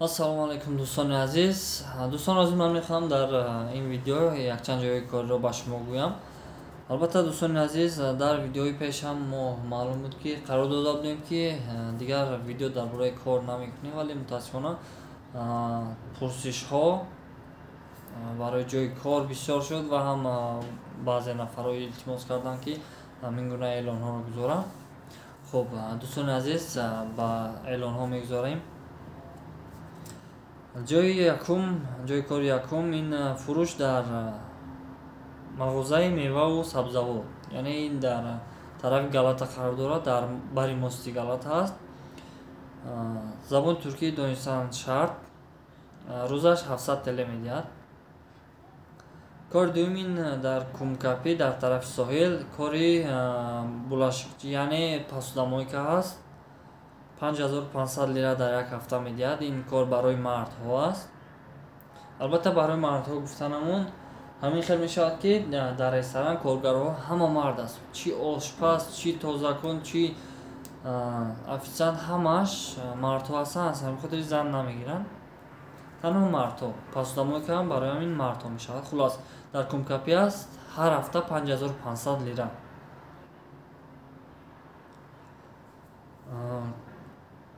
Ассалому алайкум, дӯстони азиз. Дӯстони азиз, ман мехоҳам дар ин видео якчанд ҷои корро ба шумо гӯям. Албатта, дӯстони азиз, дар видеои пеш ҳам мо маълум буд, ки қарор дода будем, ки дигар видео дар бораи кор намекунем, вале мутаассифона пурсишҳо барои ҷои кор бисёр шуд ва ҳам баъзе нафарҳо илтимос карданд, ки ҳамин гуна эълонҳоро гузорам. Хуб, дӯстони азиз, ба эълонҳо мегузорем. Ҷои якум, ҷои кори якум ин фурӯш дар мағозаи меваву сабзавот, яъне ин дар тарафи Галата қарор дорад, дар бари мости Галата аст. Забони туркӣ донистан шарт. Рӯзаш 700 ТЛ медиҳад. Кори дуюм ин дар Кумкапи, дар тарафи соҳил, кори bulaşıkçı, яъне посудомойка ҳаст. 5500 лира дар як ҳафта медиҳад. Ин кор барои мардҳо аст. Албатта, барои мардҳо гуфтанамон ҳамин хел мешавад, ки дар ресторан коргарҳо ҳама мард аст: чӣ ошпаз, чӣ тозакун, чӣ офитсиант, ҳамааш мардҳо ҳастанд. Аз ҳамин хотири зан намегиранд, танҳо мардҳо. Посудомойка ҳам барои ҳамин мардҳо мешавад. Хулос, дар Кумкапи аст, ҳар ҳафта 5500 лира.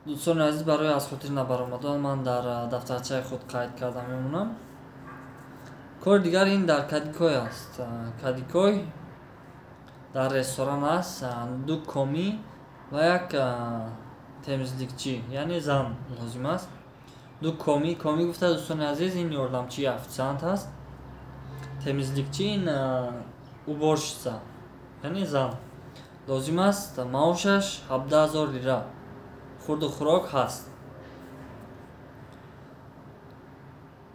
Дӯстони азиз, барои аз хотир набаромадан ман дар дафтарчаи худ қайд карда мемонам. Кори дигар ин дар Кадикой аст. Кадикой дар ресторан аст, ду комӣ ва як temizlikçi, яъне зан лозим аст. Ду комӣ, комӣ гуфта, дӯстони азиз, ин ёрдамчии офитсиант аст. Temizlikçi ин уборщица, яъне зан лозим аст. Маошаш 17 000 лира, хурду хӯрок ҳаст.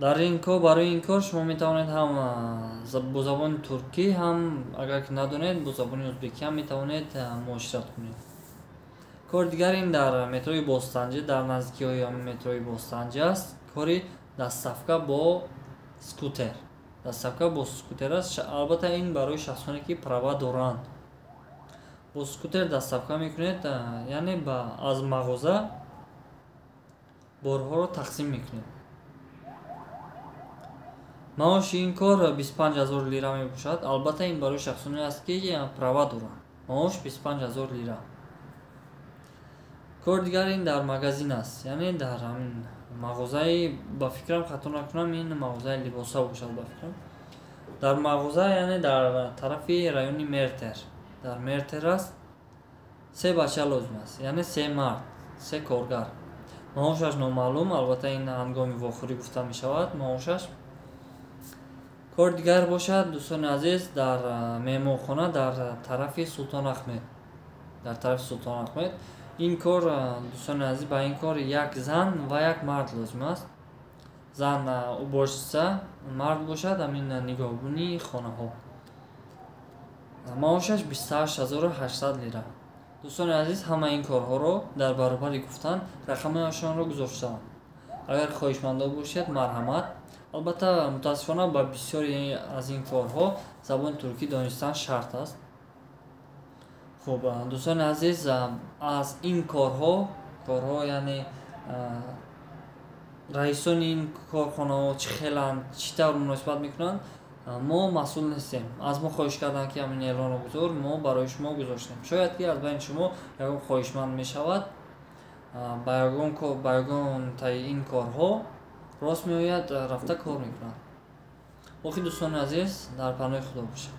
Дар ин кор, барои ин кор шумо метавонед ҳам бо забони туркӣ, ҳам агар ки надонед, бо забони ӯзбекӣ ҳам метавонед муошират кунед. Кори дигар ин дар метрои Бостанҷӣ, дар наздикиҳои ҳамин метрои Бостанҷӣ аст. Кори доставка бо скутер, доставка бо скутер аст. Албатта, ин барои шахсоне, ки права доранд. Бо скутер доставка мекунед, яъне аз мағоза борҳоро тақсим мекунед. Маоши ин кор 25 000 лира мебошад. Албатта, ин барои шахсоне аст, ки права доранд. Маош 25 000 лира. Кори дигар ин дар магазин аст, яъне дар ҳамин мағозаи, ба фикрам, хато накунам, ин мағозаи либосҳо бошад, ба фикрам. Дар мағоза, яъне дар тарафи райони Мертер, дар Мертер аст. Се бача лозим аст, яъне се мард, се коргар. Маошаш номаълум, албатта, ин ҳангоми вохӯрӣ гуфта мешавад маошаш. Кори дигар бошад, дӯстони азиз, дар меҳмонхона дар тарафи Султон Ахмед, дар тарафи Султон Ахмед. Ин кор, дӯстони азиз, ба ин кор як зан ва як мард лозим аст. Зан уборщица, мард бошад ҳамин нигоҳбонии хонаҳо. Маошаш 28 800 лира. Дӯстони азиз, ҳама ин корҳоро дар баробари гуфтан рақамҳояшонро гузоштаам. Агар хоҳишмандо бошед, марҳамат. Албатта, мутаассифона, ба бисёре аз ин корҳо забони туркӣ донистан шарт аст. Хуб, дӯстони азиз, аз ин корҳо, яъне раисони ин корхонаҳо чӣ хеланд, чӣ тавр муносибат мекунанд, мо масъул нестем. Аз мо хоҳиш карданд, ки ҳамин эълонро гузор, мо барои шумо гузоштем. Шояд ки аз байни шумо ягон хоҳишманд мешавад, ба ягон таи ин корҳо рост меояд, рафта кор мекунад. Боқӣ, дӯстони азиз, дар паноҳи Худо бошед.